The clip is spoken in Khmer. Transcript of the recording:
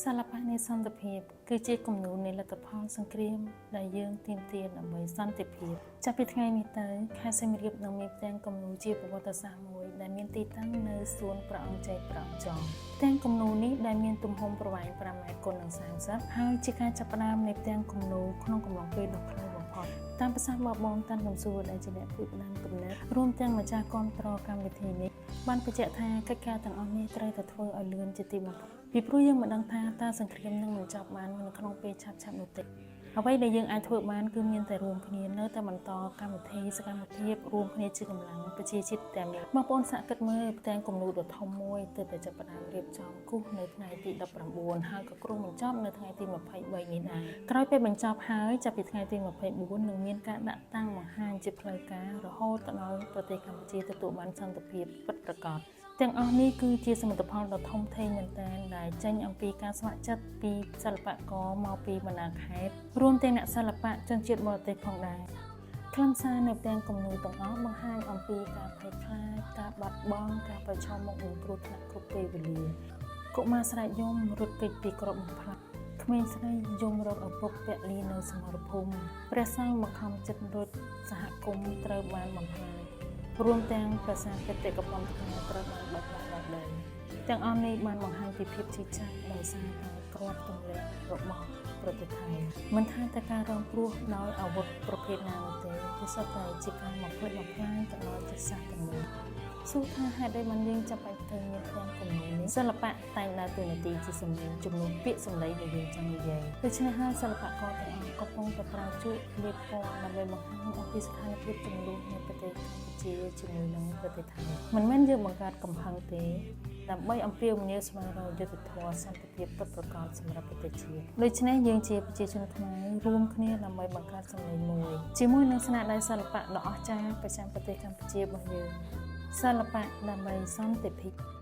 សិល្បៈនៃសន្តិភាពគឺជាគំនូរនៃលទ្ធផលសង្គ្រាមដែលយើងទាមទារដើម្បីសន្តិភាពចាប់ពីថ្ងៃនេះទៅខេត្តសៀមរាបនឹងមានផ្ទាំងគំនូរជាប្រវត្តិសាស្ត្រមួយដែលមានទីតាំងនៅសួនព្រះអង្គចេកព្រះអង្គចមផ្ទាំងគំនូរនេះដែលមានទំហំប្រវែង5ម៉ែត្រគុណនឹង30ហើយជាការចាប់ផ្ដើមនៃផ្ទាំងគំនូរក្នុងកំឡុងពេលដ៏ខ្លីបំផុតតាមប្រសាសន៍បបងតាន់កំសួរដែលជាអ្នកផ្ដួចផ្ដើមគំនិតរួមទាំងម្ចាស់គាំទ្រកម្មវិធីនេះបានបញ្ជាក់ថាកិច្ចការទាំងអស់នេះត្រូវតែធ្វើឲ្យលឿនជាទីបំផុតពីព្រោះយើងមិនដឹងថាតើសង្គ្រាមនឹងបញ្ចប់បាននៅក្នុងពេលឆាប់ៗនោះទេអ្វីដែលយើងអាចធ្វើបានគឺមានតែរួមគ្នានៅតែបន្តកម្មវិធីសកម្មភាពរួមគ្នាជាកម្លាំងប្រជាជាតិទាំងនេះបងប្អូនសាកគិតមើលផ្ទាំងគំនូរដ៏ធំមួយទើបតែចាប់ផ្ដើមរៀបចំគូសនៅថ្ងៃទី19ហើយក៏គ្រោងបញ្ចប់នៅថ្ងៃទី23នេះដែរក្រោយពេលបញ្ចប់ហើយចាប់ពីថ្ងៃទី24នឹងមានការដាក់តាំងបង្ហាញជាផ្លូវការរហូតដល់ប្រទេសកម្ពុជាទទួលបានសន្តិភាពពិតប្រាកដទាំងអស់នេះគឺជាសមិទ្ធផលដ៏ធំធេងមែនទែនដែលចេញអំពីការស្ម័គ្រចិត្តពីសិល្បករមកពីបណ្ដាខេត្តរួមទាំងអ្នកសិល្បៈជនជាតិបរទេសផងដែរខ្លឹមសារនៃផ្ទាំងគំនូរទាំងអស់បង្ហាញអំពីការភ័យខ្លាចការបាត់បង់ការប្រឈមមុខនឹងគ្រោះថ្នាក់គ្រប់ពេលវេលាកុមារស្រែកយំរត់គេចពីគ្រាប់បំផ្លាញក្មេងស្រីយំរកឪពុកពលីនៅសមរភូមិព្រះសង្ឃបង្ខំចិត្តរត់សហគមន៍ត្រូវបានបំផ្លាញរួមទាំងប្រាសាទបេតិកភណ្ឌខ្មែរត្រូវបានបែកបាក់ដល់ដីទាំងអស់នេះបានបង្ហាញពីភាពឈឺចាប់ដោយសារតែគ្រាប់ទម្លាក់របស់ប្រទេសថៃមិនថាតែការរងគ្រោះដោយអាវុធប្រភេទណានោះទេវាសុទ្ធតែជាការបំផ្លិចបំផ្លាញទៅដល់ជាតិសាសន៍ទាំងមូលសួរថាហេតុអីបានយើងចាំបាច់ត្រូវមានផ្ទាំងគំនូរនេះសិល្បៈតែងដើរតួនាទីជាសំឡេងជំនួសពាក្យសម្ដីដែលយើងចង់និយាយដូច្នេះហើយសិល្បករទាំងអស់កំពុងតែប្រើជក់លាបពណ៌ដើម្បីបង្ហាញអំពីស្ថានភាពជម្លោះនៅប្រទេសកម្ពុជាជាមួយនឹងប្រទេសថៃមិនមែនយើងបង្កើតកំហឹងទេដើម្បីអំពាវនាវស្វែងរកយុត្តិធម៌សន្តិភាពពិតប្រាកដសម្រាប់ប្រទេសជាតិដូច្នេះយើងជាប្រជាជនខ្មែររួមគ្នាដើម្បីបង្កើតសម្លេងមួយជាមួយនឹងស្នាដៃសិល្បៈដ៏អស្ចារ្យប្រចាំប្រទេសកម្ពុជារបស់យើងសិល្បៈដើម្បីសន្តិភាព។